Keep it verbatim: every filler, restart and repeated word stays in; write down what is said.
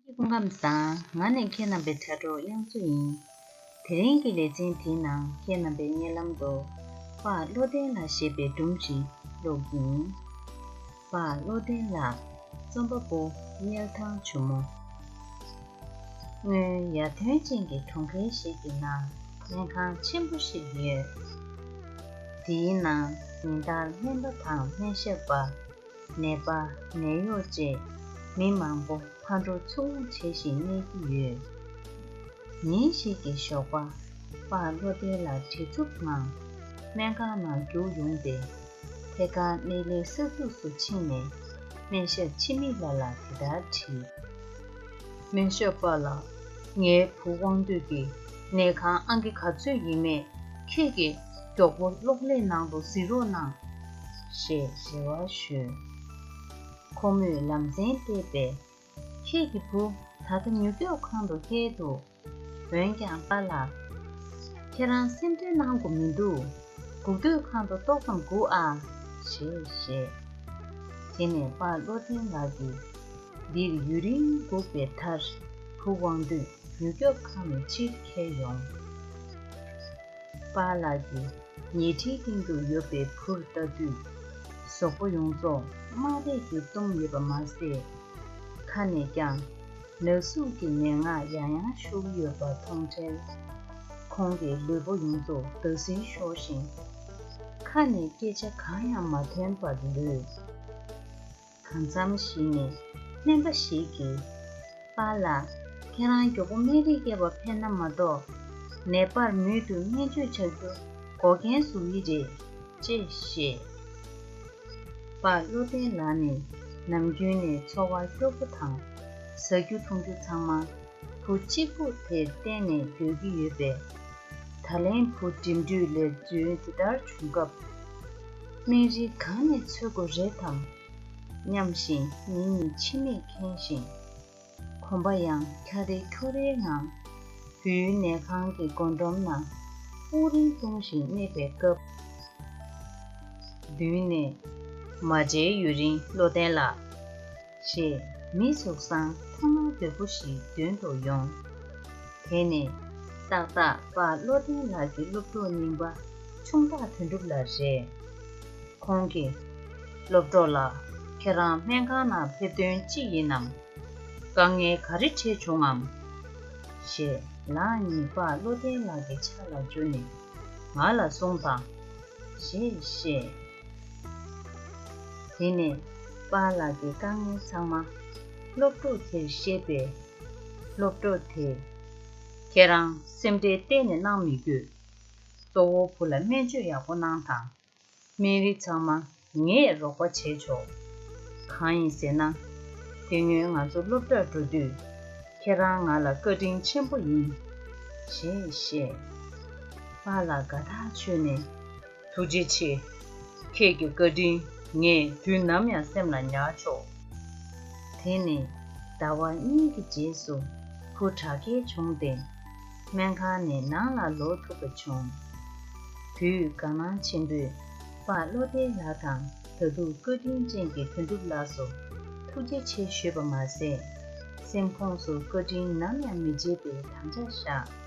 སྐུ་ཁམས་བཟང་། ང་ནི་ཁྱེད་རྣམ་པའི་དྲ་གྲོགས་དབྱངས་མཚོ་ཡིན། དེ་རིང་གི་ལེ་ཚན་དེའི་ནང་ཁྱེད་རྣམ་པའི་སྙན་ལམ་དུ་པཱ་བློ་ལྡན་ལགས་ཞེས་པའི་སྒྲུང་ཞིག་ཀློག་གི་ཡིན། པཱ་བློ་ལྡན་ལགས། རྩོམ་པ་པོ་གཉལ་ཐང་ཇོ་མོ། སྔོན་ཡར་ཐོན་ཅན་གྱི་གྲོང་ཁྱེར་ཞིག་གི་ནང་སྨན་ཁང་ཆེན་པོ་ཞིག་ཡོད། དེའི་ནང་ཉིན་ལྟར་སྨན་པ་དང་སྨན་ཞབས་པ། ནད་པ། ནད་གཡོག་བཅས་མི་མང་པོ་ཕར་འགྲོ་ཚུར་འོང་བྱེད་བཞིན་གནས་ཀྱི་ཡོད། ཉིན་ཞིག་གི་ཞོགས་པ། པཱ་བློ་ལྡན་ལགས་བྲེལ་འཚུབ་ངང་སྨན་ཁང་ནང་རྒྱུགས་ཡོང་སྟེ། ཐད་ཀར་སྨན་གླིང་གསར་འཛུགས་སུ་ཕྱིན་ནས་སྨན་ཞབས་འཆི་མེད་ལགས་ལ་དེ་ལྟར་དྲིས། སྨན་ཞབས་པཱ་ལགས། ངའི་བུ་དབང་འདུས་ཀྱིས་ནད་ཁང་ཨང་ཀི་ག་ཚོད་ཡིན་མེད་ཁྱེད་ཀྱིས་མགྱོགས་པོ་གློག་ཀླད་ནང་དུ་གཟིགས་རོགས་གནང་། ཞེས་རེ་བ་ཞུས། ཁོ་མོས་ལམ་སེང་བལྟས་པས། ཁྱེད་ཀྱི་བུ་ད་ལྟ་མྱུར་སྐྱོབ་ཁང་དུ་བསྐྱལ་འདུག་འོན་ཀྱང་པཱ་ལགས། ཁྱེད་རང་སེམས་ཁྲལ་གནང་དགོས་མི་འདུག་སྒུག་སྡོད་ཁང་དུ་ཏོག་ཙམ་སྒུག་ཨ། ཞེས་བཤད། དེ་ནས་པཱ་བློ་ལྡན་ལགས་ཀྱིས་འདིར་ཡུན་རིང་སྒུག་པའི་མཐར། བུ་དབང་འདུས་མྱུར་སྐྱོབ་ཁང་ནས་ཕྱིར་འཁྱེར་ཡོང་། པཱ་ལགས་ཀྱིས་ཉལ་ཁྲིའི་སྟེང་དུ་ཡོད་པའི་བུར་ལྟ་དུས། གཟུགས་པོ་ཡོངས་རྫོགས་རྨ་རས་ཀྱིས་བཏུམས་ཡོད་པ་མ་ཟད། ཁ་ནས་ཀྱང་ན་ཟུག་གི་ངན་སྔགས་ཡང་ཡང་ཤོར་ཡོད་པ་མཐོང་འཕྲལ། ཁོང་གི་ལུས་པོ་ཡོངས་རྫོགས་འདར་སིག་ཤོར་ཞིང་། ཁ་ནས་སྐད་ཆ་གང་ཡང་མ་ཐོན་པར་ལུས། གང་འཚམ་ཞིག་ནས་སྨན་པ་ཞིག་གིས། པཱ་ལགས། ཁྱེད་རང་མགྱོགས་པོ་སྨན་རིན་བསྐྱལ་བར་ཕེབས་ན་མ་གཏོགས། ནད་པར་མུ་མཐུད་སྨན་བཅོས་བྱ་རྒྱུ་འགོག་རྐྱེན་བཟོ་གི་རེད། ཅེས་བཤད། པཱ་བློ་ལྡན་ལགས་ནི་ནམ་རྒྱུན་ནས་འཚོ་བ་སྐྱོ་པོ་དང་། ཟ་རྒྱུ་འཐུང་རྒྱུ་ཚང་མ་བུ་གཅིག་པུ་དེར་བརྟེན་ནས་སྡོད་ཀྱི་ཡོད་པས། ད་ལན་བུ་འགྲིམ་འགྲུལ་ལས་འཛོལ་འདི་ལྟར་བྱུང་སྐབས། སྨན་རིན་གང་ནས་འཚོལ་དགོས་རེད་དམ། སྙམ་བཞིན་ཉིན་གཉིས་མཆི་མས་ཁེངས་ཤིང་། གོམ་པ་ཡང་འཁྱག་རེ་འཁྱོག་རེའི་ངང་། བོད་ཡུལ་ནད་ཁང་གི་སྒོ་འགྲམ་ན་དབུགས་རིང་གཏོང་བཞིན་གནས་པའི་སྐབས། མདུན་ནས། མ་མཇལ་ཡུན་རིང་བློ་ལྡན་ལགས། ཞེས་མི་ཟུག་སང་མཐོང་སྣང་དོད་པོ་ཞིག་མདུན་དུ་ཡོང་། དེ་ནི་ཏག་ཏག་པཱ་བློ་ལྡན་ལགས་ཀྱི་སློབ་ཕྲུག་རྙིང་པ་ཆུང་བདག་དོན་གྲུབ་ལགས་རེད། ཁོང་གིས། སློབ་གྲོགས་ལགས། ཁྱེད་རང་སྨན་ཁང་ནང་ཕེབས་དོན་ཅི་ཡིན་ནམ། དཀའ་ངལ་ག་རེ་འཕྲད་བྱུང་ངམ། ཞེས་ལག་གཉིས་པཱ་བློ་ལྡན་ལགས་ཀྱི་ཕྱག་ལ་འཇུས་ནས་ང་ལ་གསུངས་དང་། ཞེས་བཤད། དེ་ནས་པཱ་ལགས་ཀྱིས་དཀའ་ངལ་ཚང་མ་སློབ་ཕྲུག་དེར་བཤད་པས། སློབ་ཕྲུག་དེས། ཁྱེད་རང་སེམས་ཁྲལ་གཏན་ནས་གནང་མི་དགོས། གཙོ་བོ་བུ་ལ་སྨན་བཅོས་ཡག་པོ་གནང་དང་། སྨན་རིན་ཚང་མ་ངས་རོགས་པ་བྱས་ཆོག་གང་ཡིན་ཟེར་ན། དེ་སྔོན་ང་ཚོ་སློབ་གྲྭར་འགྲོ་དུས། ཁྱེད་རང་ང་ལ་བཀའ་དྲིན་ཆེན་པོ་ཡིན། ཞེས་བཤད། པཱ་ལགས་དགའ་ཐག་ཆོད་ནས། ཐུགས་རྗེ་ཆེ། ཁྱེད་ཀྱི་བཀའ་དྲིན་ངས་དུས་ནམ་ཡང་སེམས་ལ་ཉར་ཆོག་དེ་ནས་ཟླ་བ་གཉིས་ཀྱི་རྗེས་སུ་བུ་དྲག་སྐྱེད་བྱུང་སྟེ། སྨན་ཁང་ནས་ནང་ལ་ལོག་ཐུབ་པ་བྱུང་། དུས་དགའ་སྣང་ཆེན་པོས་པཱ་བློ་ལྡན་ལགས་དང་། ད་དུང་བཀའ་དྲིན་ཅན་གྱི་དོན་གྲུབ་ལགས་སུ་ཐུགས་རྗེ་ཆེ་ཞུས་པ་མ་ཟད། སེམས་ཁོངས་སུ་བཀའ་དྲིན་ནམ་ཡང་མི་བརྗེད་པའི་དམ་བཅའ་བཞག